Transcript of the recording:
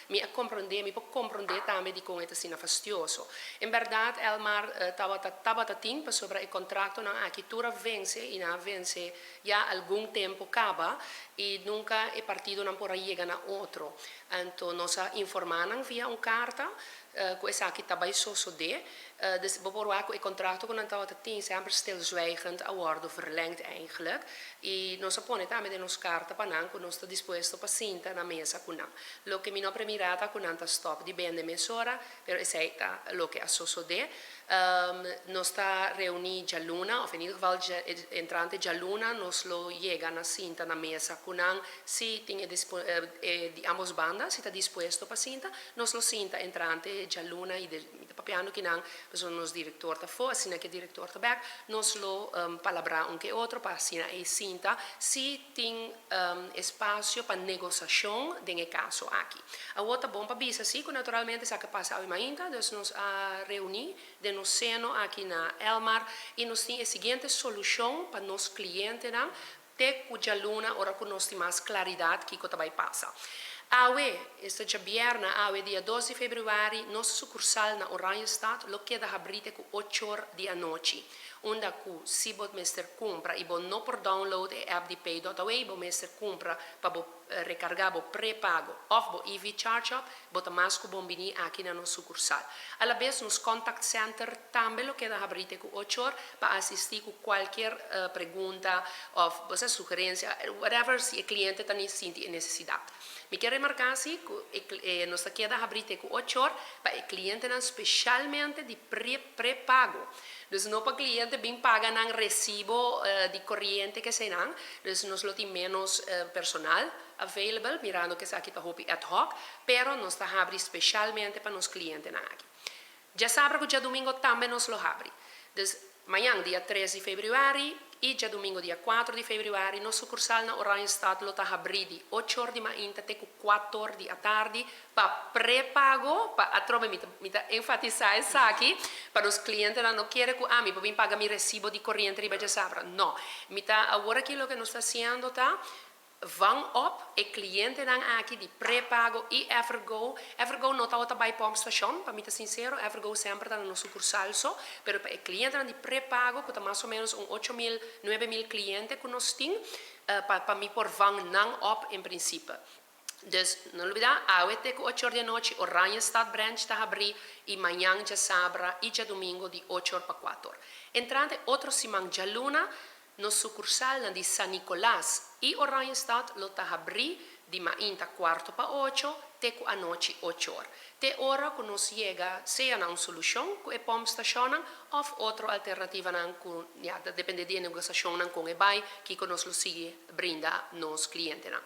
Mi a komprondé, mi por komprondé tambe di kon e ta asina fastioso. En bèrdat Elmar tabata tabata tin pasobra e kontraktonan aki tur a vense i nan a vense ya algun tempu kaba i nunka e partidonan por a yega na otro. Anto nos a informá nan via un karta ku esaki ta bai sosodé. Dus bo por wak ku e kontrakto ku nan tabata tin semper stilzwijgend a wòrdu verlengd eigenlijk. I nos a pone tambe den nos karta pa nan ku nos ta dispuesto pa sinta na mesa ku nan. Loke mi no a premirá ta ku nan ta stòp di bende mesora, pero esei ta loke a sosodé. Nos ta reuní djaluna, òf en ieder geval entrante djaluna nos lo yega na sinta na mesa ku nan. Si tin e di ambos banda si ta dispuesto pa sinta, nos lo sinta entrante djaluna i mi ta papiando kinan pasobra nos direktor ta afó, asina ku e direktor ta bèk nos lo palabrá un ke otro pa asina ei sinta si tin espasio pa negosashon den e kaso aki. Awor ta bon pa bisa si ku naturalmente esaki a pasa awe mainta, dus nos a reuní den nos seno aki na Elmar i nos tin e siguiente solushon pa nos klientenan te ku djaluna ora ku nos tin mas klaridat kiko ta bai pasa. Awe, esta djabièrnè awe dia 2 di febrüari, nos sukursal na Oranjestad lo keda habrí te ku ochor di anochi. Unda ku si bo mester kumpra i bo no por download e app di Pay.aw, bo mester kumpra pa bo rekargá bo prepago òf bo EV Charge Up, bo ta mas ku bon bini aki na nos sukursal. Alabes nos contact center tambe lo keda habrí te ku 8 or pa asistí ku kualkier pregunta òf bo sa sugerensia, whatever, si e kliente ta sinti e nesesidat. Mi ke remarká si ku e nos ta keda habrí te ku 8 or pa e klientenan speshalmente di prepago. Dus no pa kliente bin paga nan resibo di koriente ke eseinan, dus nos lo tin ménos personal available, mirando ku esaki ta hopi ad hoc, pero nos ta habri speshalmente pa nos klientenan aki. Djasabra ku djadumingo tambe nos lo habri. Dus mañan dia 3 di febrüari i djadumingo dia 4 di febrüari nos sukursal na Oranjestad lo ta habrí di 8 or di mainta te ku 4 or di atardi pa prepago, pa atrobe mi ta enfatisá esaki, pa nos klientenan no kere ku ami por bin paga mi resibo di koriente riba djasabra. No, mi ta awor aki loke nos ta hasiendo ta vang op e klientenan aki di prepago i Evergo. Evergo no tabata bai pompstation, pa mi ta sinsero, Evergo semper ta na nos sukursal so, pero pa e klientenan di prepago, ku ta mas o ménos un 8000, 9000 kliente ku nos tin, pa mi por vang nan op in principe. Dus no lubidá, awe te ku 8 or di anochi, Oranjestad branch ta habrí i mañan djasabra i djadumingo di 8 or pa 4 or. Entrante otro siman djaluna, nos sukursalnan di San Nicolas i Oranjestad lo ta habrí di mainta 7:45 te ku anochi 8 or. Te ora ku nos yega sea na un solushon ku e pompstationnan òf otro alternativanan ku ya ta dependé di e negosiashonnan kon e bai, kiko nos lo sigui brinda nos klientenan.